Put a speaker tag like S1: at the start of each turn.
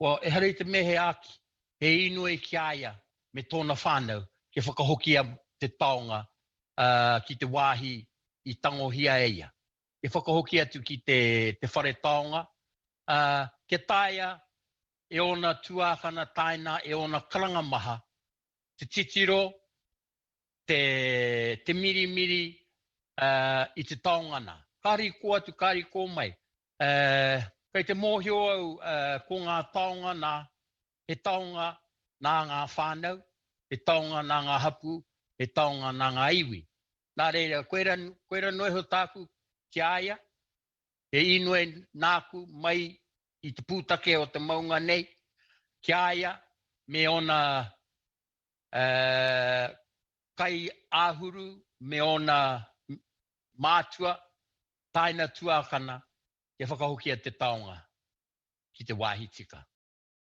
S1: Well, ehara i te mea he āki, he inoi ki a ia me tōna whānau kia whakahokia te taonga ki te wāhi i tangohia e ia. Kia whakahoki atu ki te whare taonga, kia taea e ōna tuākana taina, e ōna karanga maha te titiro, te mirimiri i te taonga nā. Kāre i kō atu, kāre i kō mai. Kei te mōhio au ko ngā taonga nā, he taonga nā ngā whānau, he taonga nā ngā hapū, he taonga nā ngā iwi. Nā reira, koira, koira noa iho tāku ki a ia, he inoi nāku mai i te pūtake o te maunga nei, ki a ia me ōna kaiāhuru me ōna mātua, Tāina tuākana kia whakahokia te taonga ki te wāhi tika.